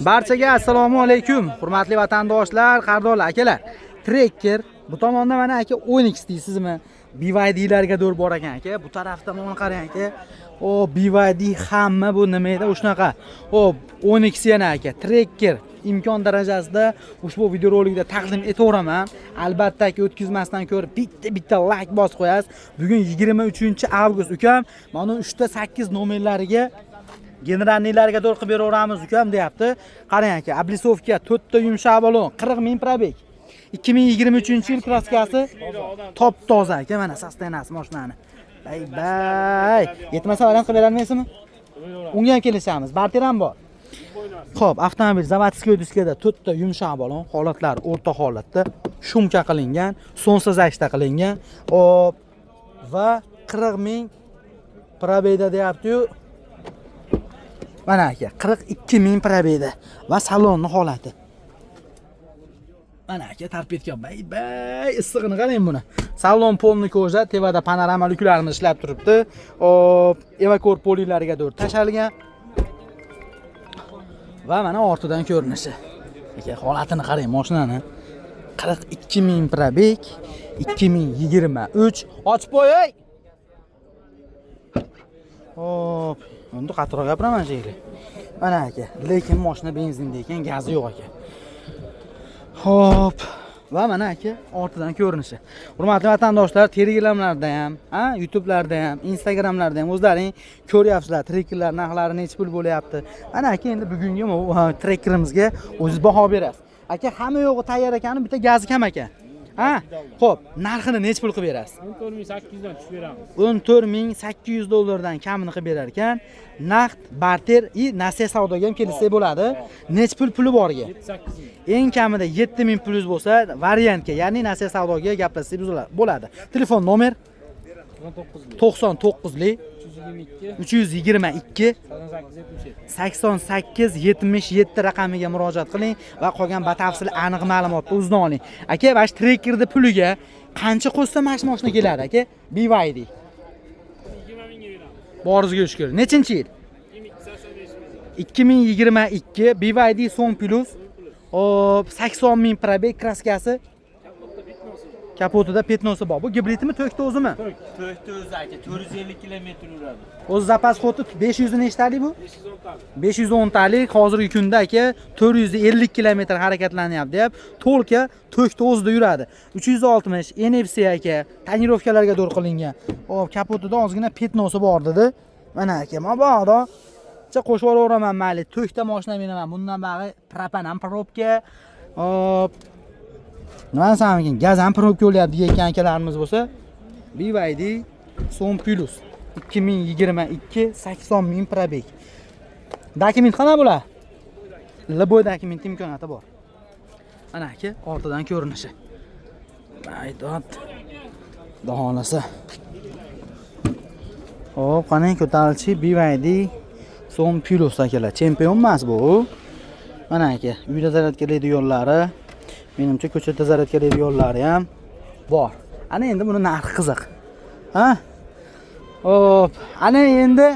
Barchaga assalomu alaykum, hurmatli vatandoshlar, qardonlar, akalar. Trekker bu tomonda mana aka Onix deysizmi? BYDlarga to'g'ri bor ekan aka. Bu tarafda mana qarang aka. O BYD hamma bu nima edi shunaqa. Xo'p, Onix yana aka, Trekker imkon darajasida ushbu videorolikda taqdim etaveraman. Albatta aka, o'tkazmasdan ko'rib bitta bitta like bosib qo'yasiz. Bugun 23-avgust ukam, mana 3 ta 8 nomerlariga генеральный larga to'g'ri qilib beraveramiz ukam deyapti. Qarang aka, облицовка, to'rtta yumshoq balon, 40 ming пробег. 2023 yil, краска si top toza aka, mana состояние si mashinani. Bay bay. Yetmasa variant qilib berolmaysizmi? Unga ham kelishamiz. Barter ham bor. Xo'p, avtomobil заводской diskada, to'rtta yumshoq balon, holatlari o'rta holatda, шумка qilingan, солнцезащита qilingan. Xo'p, va 40 ming пробег da deyapti-yu. Mana aka, 42 ming пробег da va salonni holati. Mana aka, торпедка, bay bay, issig'ini qarang buni. Salon полный кожа, tevada panorama lyuklarimiz ishlab turibdi. Xo'p, evakor polilariga to'g'ri tashalgan. Va mana ortidan ko'rinishi. Aka, holatini qarang mashinani. 42 ming пробег, 2023. Ochib qo'y, ey! Xo'p, endi qattiqroq gapiraman shekilli. Mana aka, lekin mashina benzinda ekan, gazi yo'q aka. Xo'p, va mana aka ortidan ko'rinishi. Hurmatli vatandoshlar, Telegramlarda ham, ha, YouTube'larda ham, Instagramlarda ham o'zlaring ko'ryapsizlar, trekkerlar narxlari necha pul bo'lyapti. Mana aka, endi bugungi trekkerimizga o'zingiz baho berasiz. Aka, hamma yo'g'i tayyor ekan, bitta gazi kam ekan. Ha? Xo'p, narxini necha pul qilib berasiz? 14 800 dan tushib beramiz. 14 800 dollardan kamini qilib berar ekan. Naqd, barter и nasiya savdoga ham kelishsak bo'ladi. Necha pul puli borga? 7-8 ming. Eng kamida 7000 pulingiz bo'lsa, variantga, ya'ni nasiya savdoga gaplashsak bo'ladi. Telefon nomer? 99 99lik 322 322 88 77. 88 77 raqamiga murojaat qiling va qolgan batafsil aniq ma'lumotni o'zidan oling. Aka, mana shu trekkerni puliga qancha qo'shsa mana shu mashina keladi aka? BYD. 20 mingga beramiz. Borizga shukur. Nechinchi yil? 85 ming. 2022 BYD Song Plus. Xo'p, 80 ming пробег, краска si kapotida пятно si bor. Bu gibridmi, tokda o'zimi? To'rtta o'zi aka, 450 kilometr yuradi. O'zi запас ход i 500 nechtalik bu? 510 talik. 510 talik hozirgi kunda aka 450 kilometr harakatlanyapti deyap, to'lka tokda o'zida yuradi. 360 NFC aka, тонировка larga to'g'ri qilingan. Xo'p, kapotida ozgina пятно si bor dedi. Mana aka, mabodo cha qo'shib yuboraveraman mayli. Tokda mashina beraman. Bundan bog'i propan ham probka. Xo'p. Nima desam ekan, gaz ham probka bo'lyapti deyotgan akalarimiz bo'lsa, BYD Song Plus 2022, 80 ming пробег. Dokument qanaqa bo'ladi? Любой dokument imkoniyati bor. Mana aka, ortidan ko'rinishi. Aydod. Xudo xohlasa. Xo'p, qani ko'tarilchi BYD Song Plus akalar. Chempion emas bu. Mana aka, uyda zaryadkalaydiganlari, menimcha ko'chada zaryadkalaydiganlari ham bor. Ana endi buni narxi qiziq. Ha? Xo'p, ana endi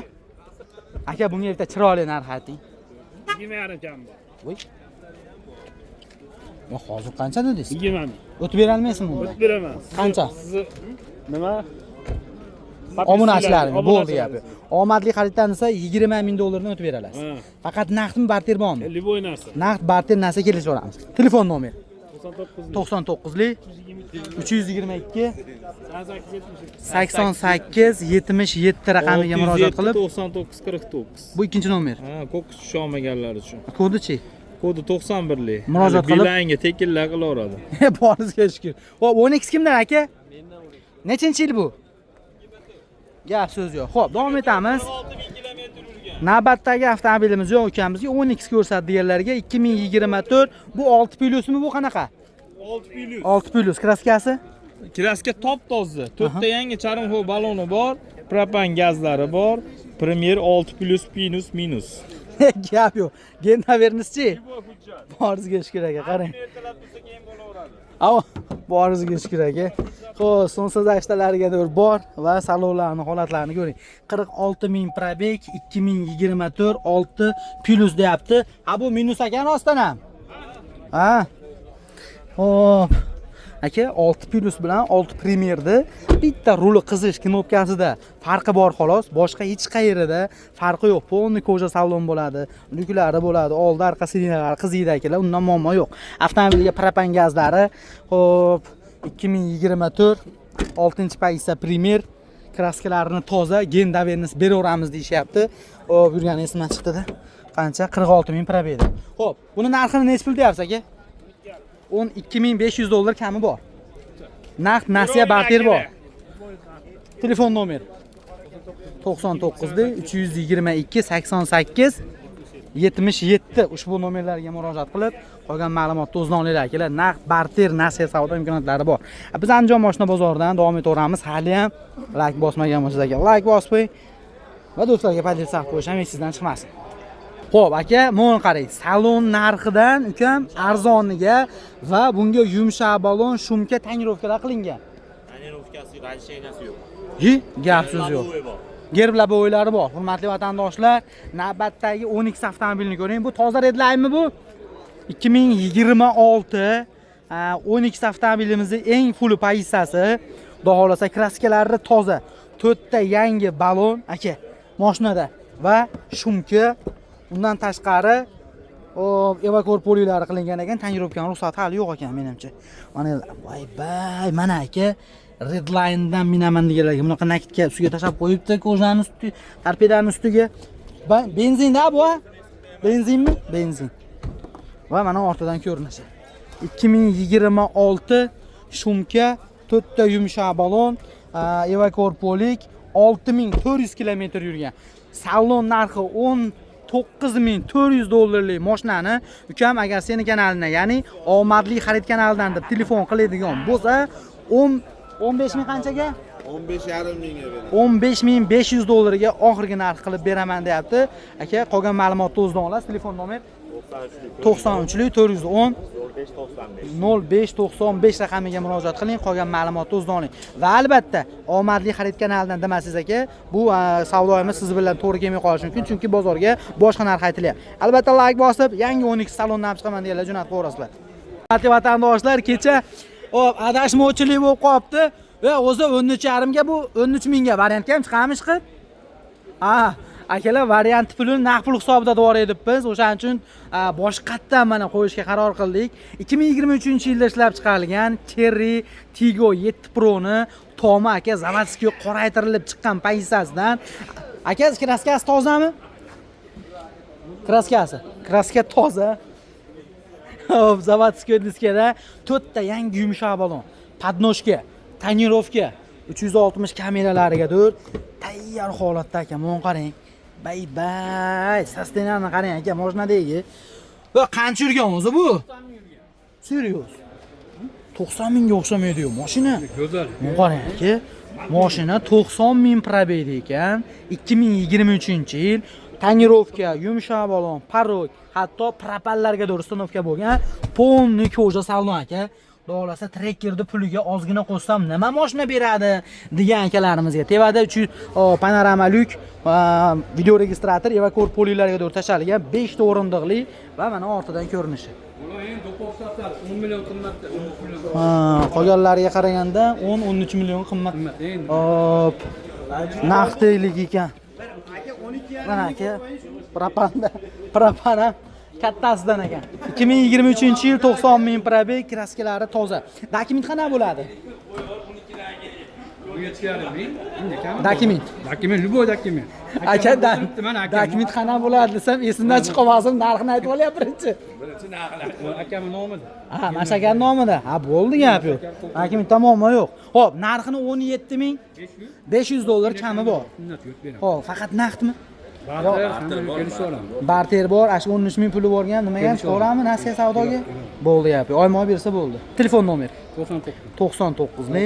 aka bunga bitta chiroyli narx ayting. 20,5 kam bor. Voy. Yo, hozir qancha dedingiz? 20 ming. O'tib berolmaysizmi unda? O'tib beraman. Qancha? Sizni nima? Obunachilarim bo'ldi Obunachilaringiz. gapi. Omadli xariddan desa 20 ming dollardan o'tib berasiz. Ha. Faqat naqdmi, barter bormi? Любой narsa. Naqd, barter narsa kelishaveramiz. Telefon nomer? 99 99lik 322 88 77. 88 77 raqamiga murojaat qilib, 99 49. Bu ikkinchi nomer. Ha, ko'kis tusha olmaganlar uchun. Kodichi? Kodi 91lik. Murojaat qilib- Beelinega tekinlar qilaveradi. Boringizga shukur. Xo'p, 12 kimdan aka? Nechinchi yil bu? Gap so'z yo'q. Xo'p, davom etamiz. Navbatdagi avtomobilimiz yo'q ukamizga 12 ko'rsatdi deganlarga 2024, bu 6 plyusmi, bu qanaqa? 6 plyus. 6 plyus, краска si? Краска top toza. To'rtta yangi charmxo baloni bor, propan gazlari bor. Premier 6 plyus minus minus. Gap yo'q. Genovernischi? Boringizga shukur aka, qarang. Ertalab tursa keyin bo'laveradi. Avo. Boringizga shukur, aka. Xo'p, солнцезащита lariga bor va salonlarni holatlarini ko'ring. 46 ming пробег, 2024, 6 plus deyapti. Ha, bu minus ekan rostdan ham. Ha. Xo'p. Aka, 6 plus bilan 6 Premierda bitta ruli qizish knopkasida farqi bor xolos, boshqa hech qayerida farqi yo'q. Полный кожа salon bo'ladi, lyuklari bo'ladi, oldi orqa сиденья lari qiziydi, akalar, undan muammo yo'q. Avtomobilga propan gazlari, xo'p, 2024 6 pozitsiya Premier, краска larini toza, ген доверенность beraveramiz deyishyapti. Xo'p, yurgani esimdan chiqdi-da. Qancha? 46 ming пробег. Xo'p, buni narxini nechi pul deyapsiz, aka? 12 500 dollar kami bor. Naqd, nasiya, barter bor. Telefon nomer 99 322 88 77. Ushbu nomerlarga murojaat qilib, qolgan ma'lumotni o'zidan olinglar, akalar. Naqd, barter, nasiya savdo imkoniyatlari bor. Biz Andijon moshina bozoridan davom etaveramiz. Hali ham layk bosmagan bo'lsangiz, aka, layk bosib qo'ying va do'stlarga поделиться qilib qo'yish ham esingizdan chiqmasin. Xo'p, aka, mana qarang, salon narxidan ukam arzoniga va bunga yumshoq balon, шумка, тонировка lar qilingan. Тонировка si, разрешения si yo'q. Hi, gap so'z yo'q. Лобовой bor. Gerb лобовой lari bor. Hurmatli vatandoshlar, navbatdagi 12 avtomobilni ko'ring. Bu toza Redline'mi bu? 2026 12 avtomobilimizning eng full pozitsiyasi. Xudo xohlasa, краска lari toza. To'rtta yangi balon aka mashinada va шумка. Undan tashqari hop, evakor poliylari qilingan ekan, тонировка ni ruxsati hali yo'q ekan menimcha. Mana voy bay, mana aka, Redline'dan minaman deganlarga bunaqa накидка ustiga tashlab qo'yibdi, кожа ni usti, torpedani ustiga. Benzinda bu, ha? Benzinmi? Benzin. Va mana ortidan ko'rinishi. 2026, шумка, to'rtta yumshoq balon, evakor полик, 6400 kilometr yurgan. Salon narxi 19 400 dollarlik mashinani ukam agar seni kanalingdan, ya'ni omadli xarid kanalidan deb telefon qiladigan bo'lsa, 10 15 ming qanchaga? 15,5 mingga beradi. 15 500 dollarga oxirgi narx qilib beraman deyapti. Aka, qolgan ma'lumotni o'zidan olasiz. Telefon nomer 93 410 0595. 0595 raqamiga murojaat qiling, qolgan ma'lumotni o'zidan oling. Va albatta, omadli xarid kanalidan demasangiz aka, bu savdoyimiz siz bilan to'g'ri kelmay qolishi mumkin, chunki bozorga boshqa narx aytilyapti. Albatta layk bosib, yangi 12 salondan olib chiqaman deganlar jo'natib qo'yasizlar. Hurmatli vatandoshlar, kecha hop adashmovchilik bo'lib qolibdi. Va o'zi 13,5 ga, bu 13 mingga variantga ham chiqamiz qilib. Ha, akalar, variant pulini naqd pul hisobida deb biz, o'shaning uchun boshqatdan mana qo'yishga qaror qildik. 2023-yilda ishlab chiqarilgan Chery Tiggo 7 Pro'ni tomi aka заводской qoraytirilib chiqqan pozitsiyasidan. Aka, краска si tozami? Краска si. Краска toza. Hop, заводской diskada to'rtta yangi yumshoq balon, подножка, тонировка, 360 kameralariga to'rt tayyor holatda aka, mana qarang. Bay bay, состояние ni qarang aka, mashinadagi. Va qancha yurgan o'zi bu? Serios. 90 mingga o'xshamaydi-yu mashina. Go'zal. Mana qarang aka, mashina 90 ming пробег ekan. 2023-yil, тонировка, yumshoq balon, порог, hatto propanlarga to'g'ri установка bo'lgan, полный кожа salon aka. Xudo xohlasa, Trackerni puliga ozgina qo'shsam nima mashina beradi degan akalarimizga. Tevada 3 panorama lyuk, video registrator, evakor polilarga to'g'ri tashalgan 5 ta o'rindiqli va mana ortidan ko'rinishi. Bular endi do'ppoq sotadi. 10 million qimmatda, 13 million. Ha, qolganlariga qaraganda 10-13 million qimmat. Qimmat endi. Hop. Naqdlik ekan. Mana aka, propanda, propan ham kattasidan ekan. 2023-yil, 90 ming пробег, краска lari toza. Документ qanaqa bo'ladi? 17,5 ming. Endi kam. Документ. Документ, любой документ. Aka, Mana akam. Документ qanaqa bo'ladi desam, esimdan chiqib qolmasin, narxini aytib olyapti birinchi. Akamning nomida. Ha, mana shu akani nomida. Ha, bo'ldi, gap yo'q. Документ da muammo yo'q. Xo'p, narxini 17 500 dollar kami bor. Sunnat yo'q beraman. Xo'p, faqat naqdmi? Barter, hamma kelishib olamiz. Barter bor, ana shu 13 ming puli borgan, nimaga ham chiqaverami nasiya savdoga? Bo'ldi, gap yo'q. Oyma bersa bo'ldi. Telefon nomer 99 99 li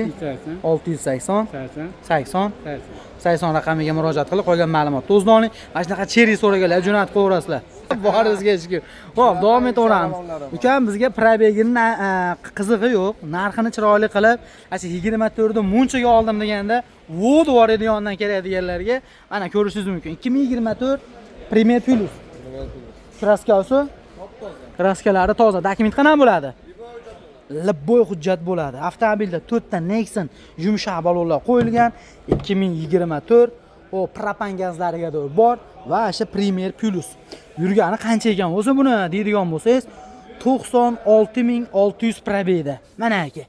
680 680 80 80 80. 80 raqamiga murojaat qilib, qolgan ma'lumotni o'zidan oling. Mana shunaqa Chery so'raganlar jo'natib qo'yaverasizlar. Boringizga shukur. Xo'p, davom etaveramiz. Ukam bizga пробег ini qizig'i yo'q. Narxini chiroyli qilib, ana 24 ni munchaga oldim deganda, vod yonidan keladiganlarga mana ko'rishingiz mumkin. 2024 Premier Plus. Краска si? Краска lari toza. Документ qanaqa bo'ladi? Любой hujjat bo'ladi. Avtomobilda 4 ta Nexon yumshoq balonlar qo'yilgan. 2024 o propan gazlariga bor va o'sha Premier Plus. Yurgani qancha ekan o'zi buni deydigan bo'lsangiz, 96 600 пробег da. Mana aka.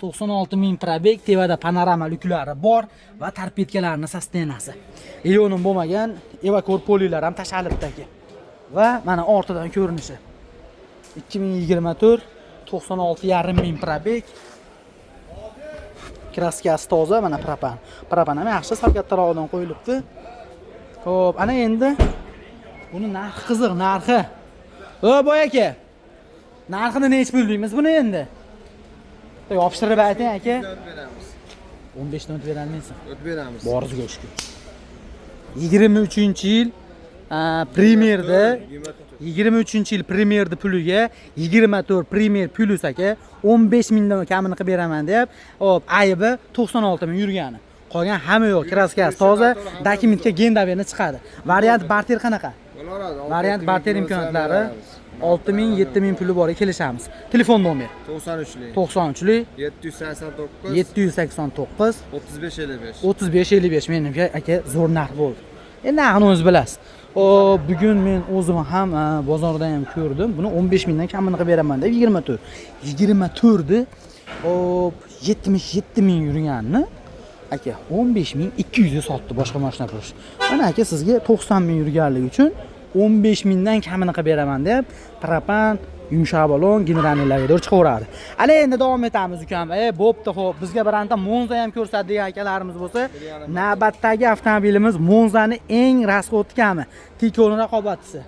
96 ming пробег, tevada panorama lyuklari bor va торпедка larni состояния si. Ionim bo'lmagan, evakor polilar ham tashalibdi aka. Va mana ortidan ko'rinishi. 2024, 96,5 ming пробег. Краска si toza, mana propan. Propan ham yaxshi, sal kattarog'idan qo'yilibdi. Xo'p, ana endi buni narxi qiziq, narxi. O, boy aka. Narxini nechi pul deymiz buni endi? Yopishtirib ayting aka. Beramiz. 15 dan o'tib berolmaysan. O'tib beramiz. Borizga shukur. 23-yil Premierda, 23-yil Premierda puliga 24 Premier Plus aka, 15 mingdan kamini qilib beraman deyap. Hop, aybi 96 ming yurgani. Qolgan hamma yo'q, краска si toza, документ ga гендоверный chiqadi. Variant barter qanaqa? Bo'laveradi. Variant barter imkoniyatlari 6 ming, 7 ming puli bor, kelishamiz. Telefon nomer: 93lik 93lik 789 789 35 55. 35 55. Menimcha aka, zo'r narx bo'ldi. Endi narxini o'zingiz bilasiz. O, bugun men o'zim ham bozorda ham ko'rdim. Buni 15 mingdan kamini qilib beraman deb 24. 24 ni hop 77 ming yurganini aka 15 ming 200 ga sotdi boshqa mashina purish. Mana aka, sizga 90 ming yurganligi uchun 15 mingdan kamini qilib beraman deb, propan, yumshoq balon, генеральный larga to'g'ri chiqaveradi. Ana endi davom etamiz ukam. E, bo'pti, xo'p, bizga bironta Monza ham ko'rsat degan akalarimiz bo'lsa, navbatdagi avtomobilimiz Monzani eng расход kami, Ticoni raqobatchisi.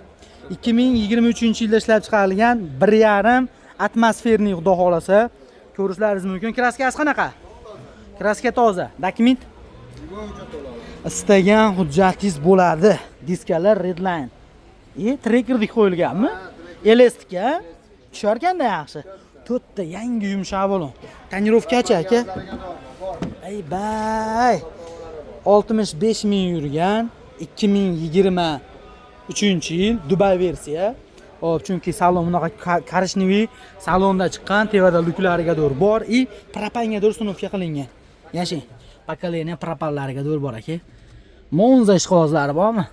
2023-yilda ishlab chiqarilgan 1.5 атмосферный, xudo xohlasa, ko'rishlaringiz mumkin. Краска si qanaqa? Краска toza. Документ? Istagan hujjatingiz bo'ladi. Diskalar Redline. E, Trekkerdik qo'yilganmi? Elastika tusharkanda yaxshi. To'rtta yangi yumshoq balon. Тонировка chi aka? Ay bay. 65 ming yurgan, 2023-yil Dubay versiya. Hop, chunki salon bunaqa коричневый salonda chiqqan, tevada lyuklariga to'g'ri bor и propanga to'g'ri установка qilingan. Yashang. Поколение propanlariga to'g'ri bor aka. Monza ishqibozlari bormi?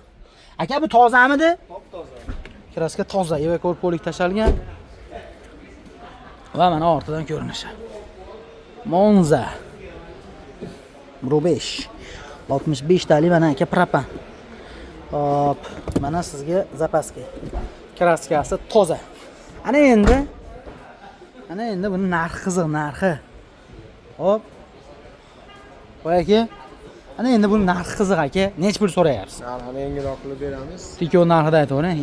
Aka, bu tozamidi? Top-toza. Краска toza, evakor полик tashalgan. Va mana ortidan ko'rinishi. Monza. 5 65 tali mana aka propan. Hop, mana sizga запаска. Краска si toza. Ana endi buni narxi qiziq, narxi. Hop. Voy aka. Ana endi buni narxi qiziq aka. Necha pul so'rayapsiz? Narxini yengilroq qilib beramiz. Tikon narxida aytavering.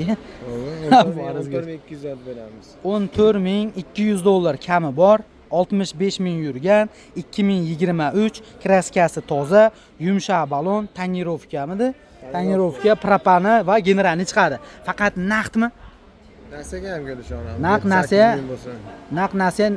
Borizga. 14 200 beramiz. 14 200 dollar kami bor. 65 ming yurgan, 2023, краска si toza, yumshoq balon, тонировка midi? Тонировка, propani va генеральный chiqadi. Faqat naqdmi? Nasiyaga ham kelishaveramiz. Naqd 7-8 nasiya. ming bo'lsa. Naqd nasiya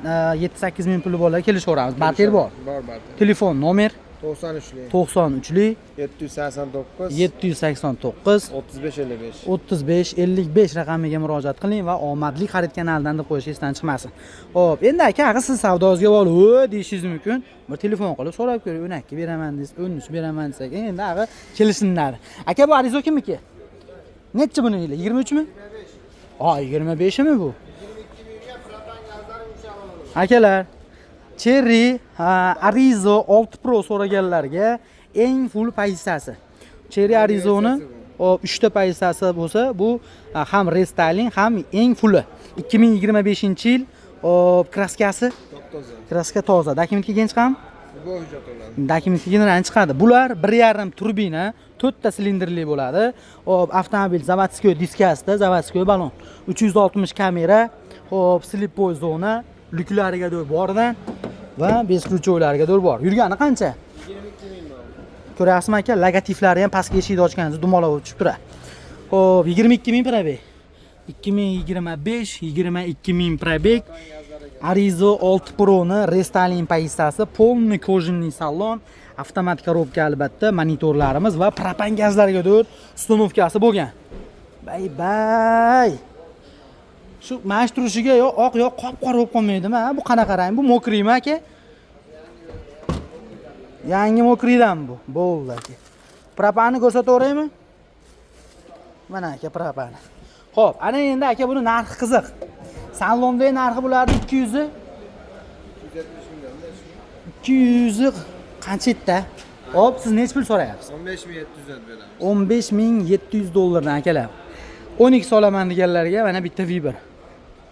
7-8 ming puli borlar kelishaveramiz. Barter bor. Bor, barter. Telefon nomer: 93lik 93lik 789 789 35 55. 35 55 raqamiga murojaat qiling va omadli xarid kanalidan deb qo'yish esdan chiqmasin. Xo'p, endi aka, axir siz savdongizga borib, "O" deyishingiz mumkin. Bir telefon qilib so'rab ko'ring, 12 beraman deysiz, 13 beraman desak, endi axir kelishimlari. Aka, bu Arrizo kimniki? Nechi buni yili? 23 mi? Ha, 25 mi bu? Akalar, Chery ha, Arrizo 6 Pro so'raganlarga eng full pozitsiyasi. Chery Arrizoni hop 3 ta pozitsiyasi bo'lsa, bu ham restyling, ham eng fulli. 2025-yil, hop, краска si Top-toza. Краска toza. Документ kelgan chiqami? Bu hujjat bo'ladi. Документ генеральный chiqadi. Bular 1.5 turbina, 4 ta silindrli bo'ladi. Hop, avtomobil заводской diskasida, заводской balon. 360 kamera, hop, слепой zona, lyuklariga do'r boridan va бесключевой lariga do'r bor. Yurgani qancha? 22 ming bor. Ko'ryapsizmi aka, logotiplari ham pastga eshikni ochganingizda dumaloq bo'lib tushib turadi. Xo'p, 22 ming пробег. 2025, 22 ming пробег. Arrizo 6 Pro'ni рестайлинг pozitsiyasi, полный кожаный salon, avtomat коробка, albatta, monitorlarimiz va propan gazlarga do'r установка si bo'lgan. Bay bay. Shu mana shu turishiga yo oq, yo qop qora bo'lib qolmaydimi, ha? Bu qanaqa rang? Bu мокрый mi, aka? Yangi мокрый dan bu. Bo'ldi, aka. Propanni ko'rsataveraymi? Mana, aka, propani. Xo'p, ana endi, aka, buni narxi qiziq. Salondagi narxi bularni 200 200 qancha edi? Hop, siz necha pul so'rayapsiz? 15 700 dan beramiz. 15 700 dollardan, akalar. 12 olaman deganlarga mana bitta выбор.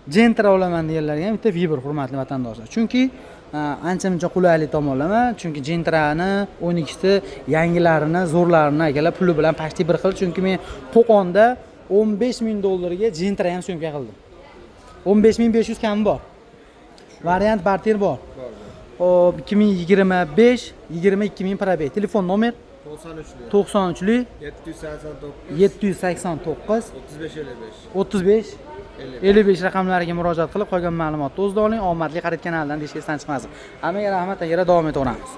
Gentra olaman deganlarga ham bitta выбор, hurmatli vatandoshlar. Chunki ancha muncha qulaylik tomonlama, chunki Gentrani 12 ta yangilarini, zo'rlarini, akalar, puli bilan почти bir xil. Chunki men Qo'qonda 15 ming dollarga Gentra ham съёмка qildim. 15 500 kami bor. Variant barter bor. Hop, 2025, 22 ming пробег. Telefon nomer? 93li 93li 789 789 35 55. 35 55 raqamlariga murojaat qilib, qolgan ma'lumotni o'zida oling. Omadli xarid kanalidan deyish esdan chiqmasin. Hammaga rahmat, akalar, davom etaveramiz.